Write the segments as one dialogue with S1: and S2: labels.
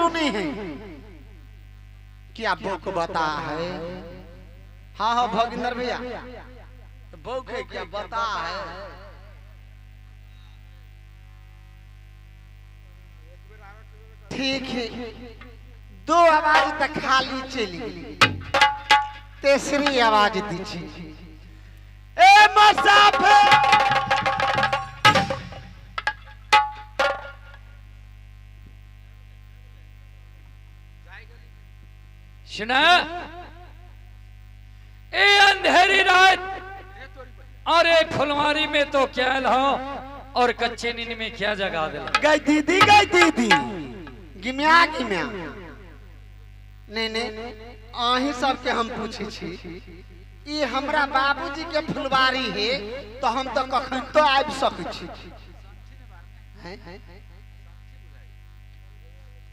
S1: क्यों नहीं है? क्या बौक बता है? हाँ हाँ भगिंदर भैया बौक है क्या बता है? ठीक है, दो आवाज तक खाली चली, तीसरी आवाज दीजिए। ए मुसाफिर
S2: सुना, ए अंधेरी रात अरे फुलवारी में तो क्या हो और कच्चे नींद में क्या जगा दिला।
S1: गई दीदी, गई दीदी, गिम्या गिम्या। नहीं नहीं आही सबके हम पूछे छी, ये हमरा बाबूजी के फुलवारी है तो हम तो कखन तो आबि सकै छी।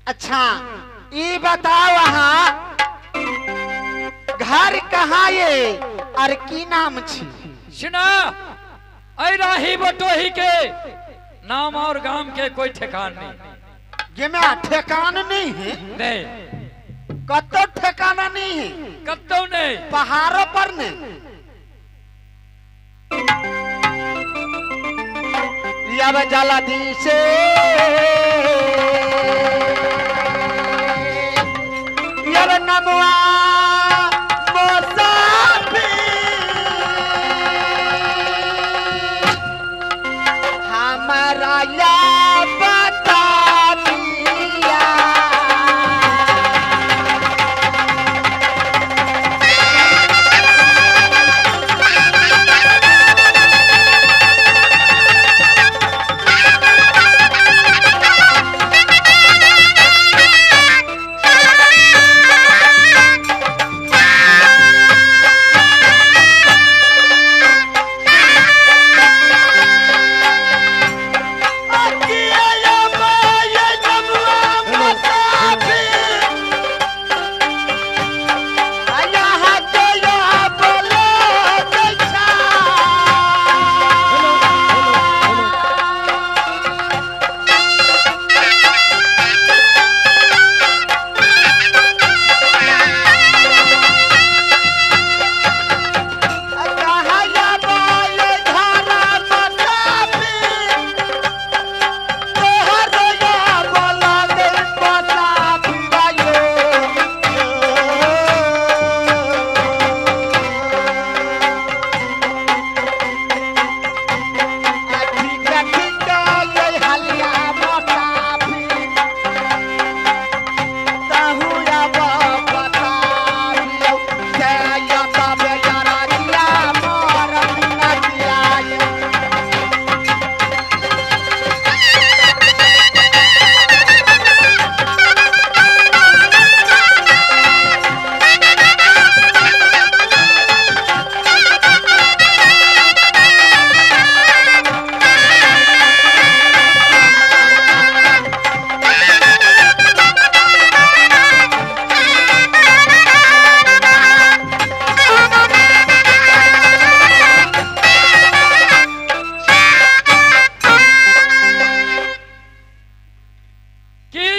S1: अच्छा ये बताओ अहाँ घर कहाँ ये और की नाम छी?
S2: सुना, ऐ राही बटोही के नाम और गांव के कोई ठिकान नहीं।
S1: गिम्या ठिकान नहीं है?
S2: नहीं,
S1: कतो ठिकाना नहीं है,
S2: कतो नहीं,
S1: पहाड़ों पर नहीं। यब जलदी से यब नमुआ मुसाफिर हमारा या बता दिया।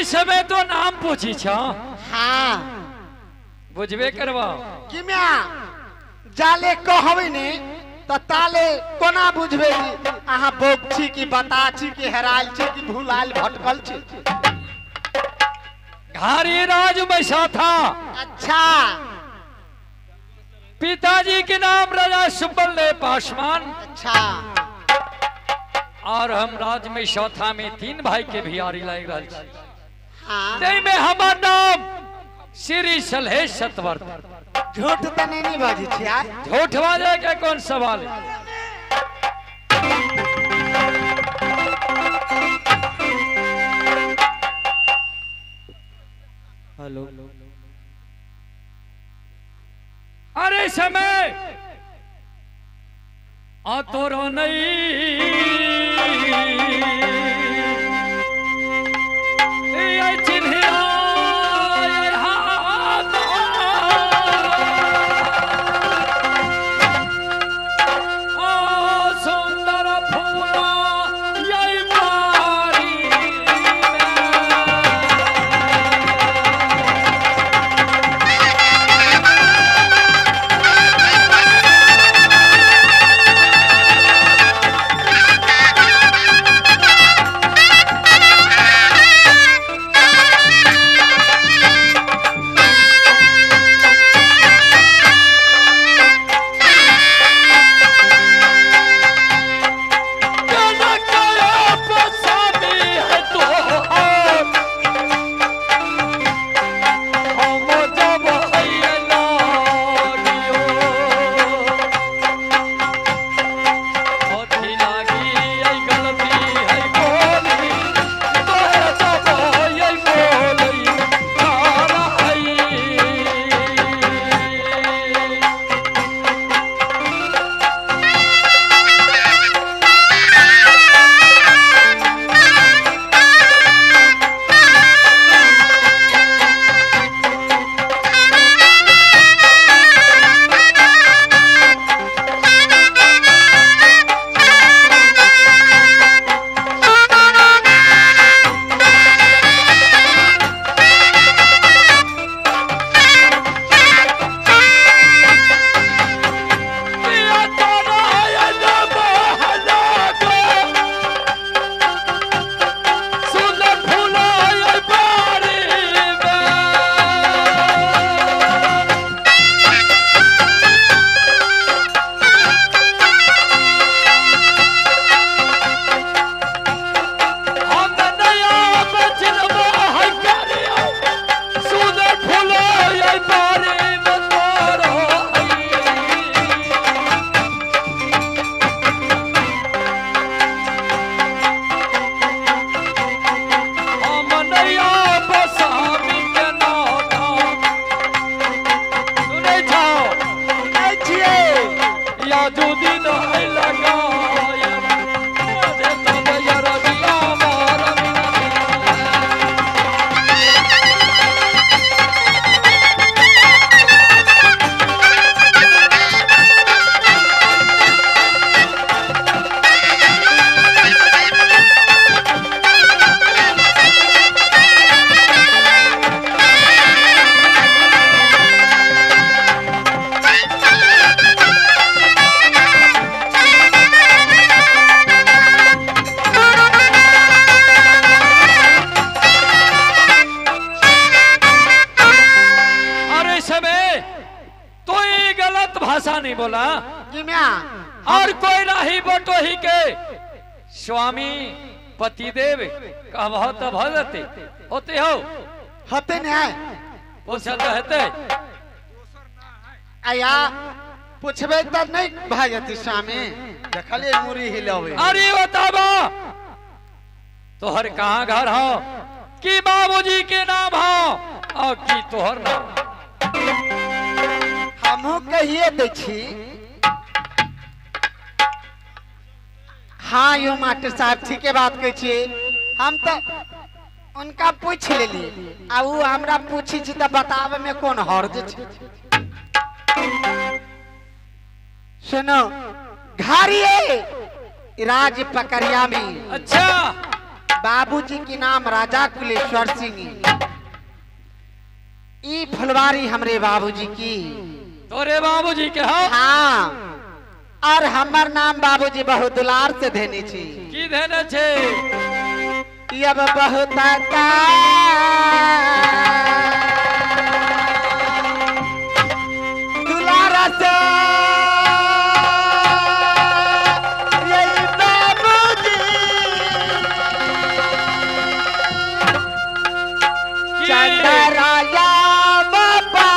S2: समय तो नाम पूछी छो।
S1: हाँ
S2: बुझबे करबो
S1: किम्या जाले कहबे ने त ताले कोना बुझबे अहाँ बोक छी कि बता छी कि हेरायल छी कि भूलायल भटकल छी।
S2: घारी राज बैसा था।
S1: अच्छा
S2: पिताजी के नाम राजा सुबल ने पासवान।
S1: अच्छा
S2: और हम राज में चौथा में तीन भाई के भी आरी लाग रहल छी।
S1: हाँ
S2: में हमार नाम श्री सलहेश सतवर्त।
S1: झूठ त नहीं नहीं बाजी छी यार।
S2: झूठ बाजे के कौन सवाल है।
S3: हेलो
S2: अरे समय आ तोरो नहीं सुंदर फूला भाषा नहीं बोला
S1: गिम्या
S2: और कोई राही बटोही के स्वामी पतिदेव कहबह त भ जते होते हो
S1: होते नहीं
S2: पूछल त हेते
S1: आया पूछबे त नहीं भ जते स्वामी देखलिए मुरी हिलावे।
S2: अरे बताबा तोहर कहाँ घर हो की बाबूजी के नाम हो और की तोहर नाम?
S1: हमहू कहिए दै छी। हाँ यो मास्टर साहब ठीके बात कहै छियै। हम तो उनका पूछ लेली आ उ हमरा पूछी छी त बतावे में कोन हर्ज छै। सुनो घारिये राज पकड़िया में।
S2: अच्छा
S1: बाबूजी के नाम राजा कुलेश्वर सिंह। ई फुलवारी हमरे बाबूजी की।
S2: तोरे बाबूजी के? हाँ
S1: हाँ। और हमर नाम बाबूजी बहुत दुलार से देने छी।
S2: की देने छे?
S1: अब बहुत दुलार से बाबूजी चंद्राया बाबा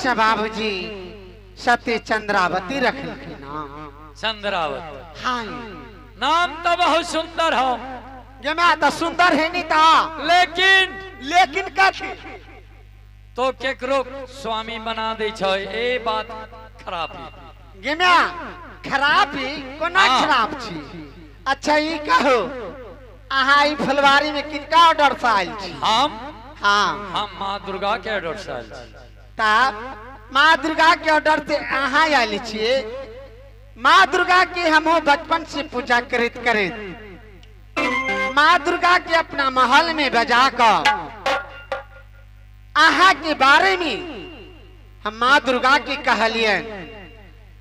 S1: तेरा बाबूजी सती चंद्रावती रखलखिन।
S2: चंद्रावती
S1: हाँ
S2: नाम तो बहुत सुंदर हो।
S1: तो सुंदर है नहीं था
S2: लेकिन
S1: लेकिन कथी
S2: तो केकरो स्वामी बना दे छै ए बात खराब ही।
S1: गेम्या खराब ही कोना खराब छी? अच्छा ई कहो अहाँ ई फुलवारी में किनका ऑर्डर से आयल छी?
S2: हम
S1: हाँ
S2: हम माँ दुर्गा के ऑर्डर से आयल छी।
S1: माँ दुर्गा के ऑर्डर से अहाँ आयल छियै। माँ दुर्गा के हम बचपन से पूजा करैत करैत माँ दुर्गा के अपना महल में बजा कर अहाँ के बारे में हम माँ दुर्गा के कहलियन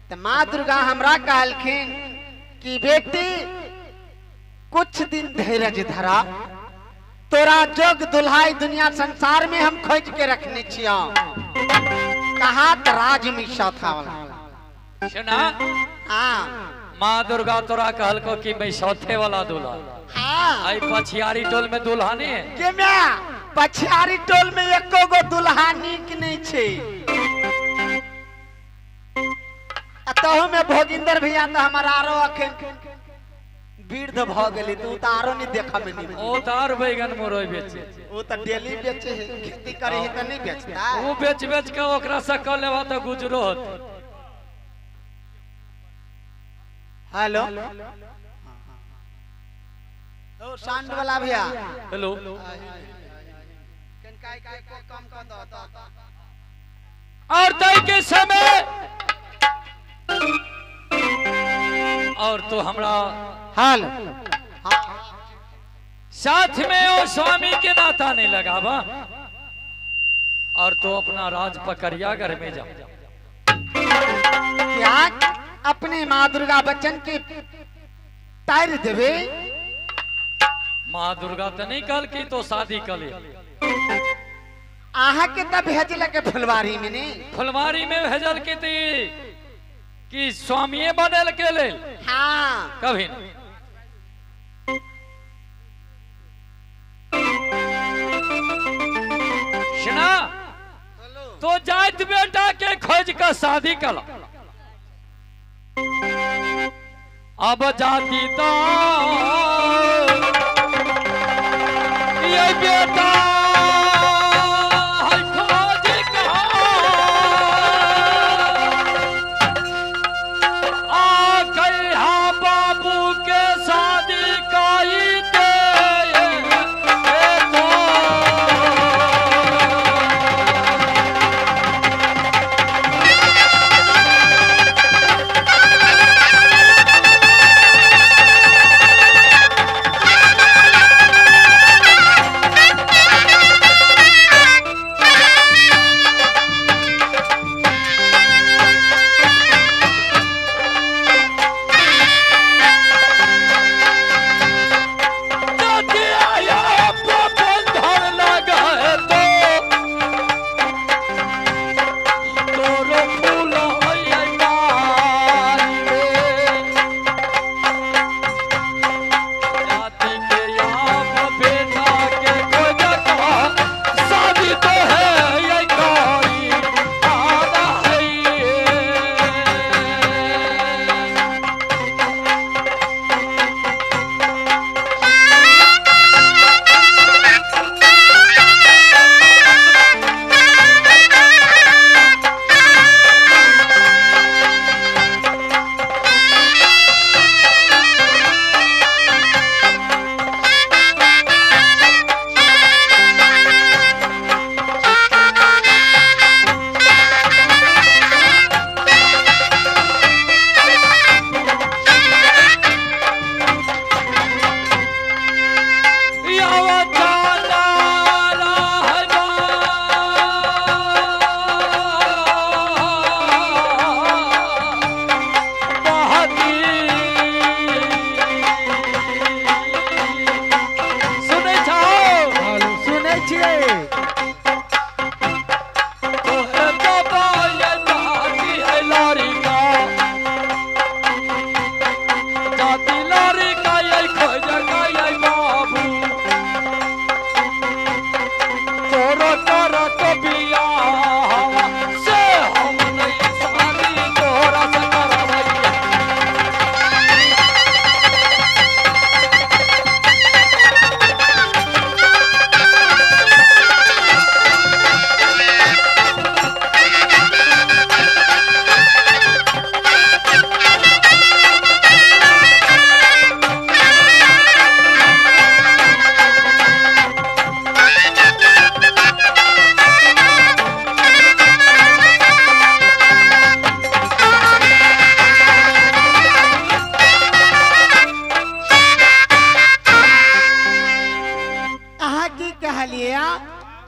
S1: तो माँ दुर्गा हमरा कहलखिन कि बेटी कुछ दिन धैर्य धरा तोरा जोग दुल्हाई दुनिया संसार में हम खोज के रखने छियो। कहा राज मिशा था वाला
S2: सुना।
S1: हाँ
S2: माँ दुर्गा तोरा कहलको कि मैं सौथे वाला दूल्हा।
S1: हाँ
S2: आई पछियारी टोल में दूल्हा नहीं है।
S1: के म्या पछियारी टोल में एको गो दूल्हा नीक नहीं छे। तहु में भोगिंदर भैया तो हमारा आरो अखन वृद्ध भ गेली तू तो आरो नहीं देखा में नहीं।
S2: ओ तार बैगन मुरई बेचे
S1: ओ तो डेली बेचे है खेती करे है तो नहीं बेचता।
S2: वो बेच बेच के ओकरा से क लेवा तो गुजरो होत।
S1: हेलो साउंड वाला भैया
S2: हेलो और तय के समय और तो हमरा
S1: हाल
S2: साथ में ओ स्वामी के नाता नहीं लगावा और तो अपना राज पकड़िया घर में जा।
S1: क्या अपने माँ दुर्गा बच्चन के तार देवे?
S2: माँ दुर्गा तो नहीं कल की तो शादी कर ले।
S1: आहा के तब भेजल के फुलवारी में नहीं?
S2: फुलवारी में भेजल के ती कि स्वामीये बनल के ले।
S1: हाँ
S2: कभी नहीं। सुना तो जात बेटा के खोज का शादी कर। अब जाती तो ये बेटा खोज का आ गई बाबू के शादी काई दे तो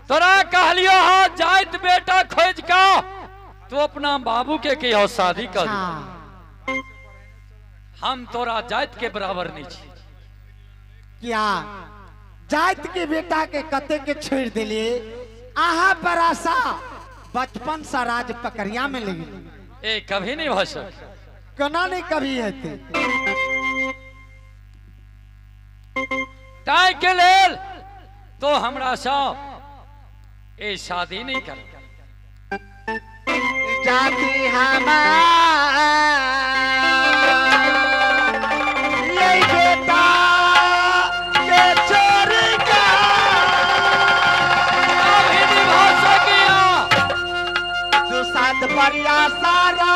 S2: तोरा कहलियो हा जाइत बेटा खोज का तू अपना बाबू के कहो शादी कर। हम तोरा जाइत के बराबर नहीं छी।
S1: क्या जाइत के बेटा के कते के छोड़ दिलिए? आहा पर आशा बचपन सा राज पकड़िया में लगी।
S2: ए कभी नहीं भा सक
S1: कना नहीं कभी हेते।
S2: ताई के लेल तो हमरा सब ए शादी नहीं कर
S1: जाती हमार ये बेटा के छोड़ का
S2: कभी नहीं भा सकिया।
S1: तू साथ परिया सारा।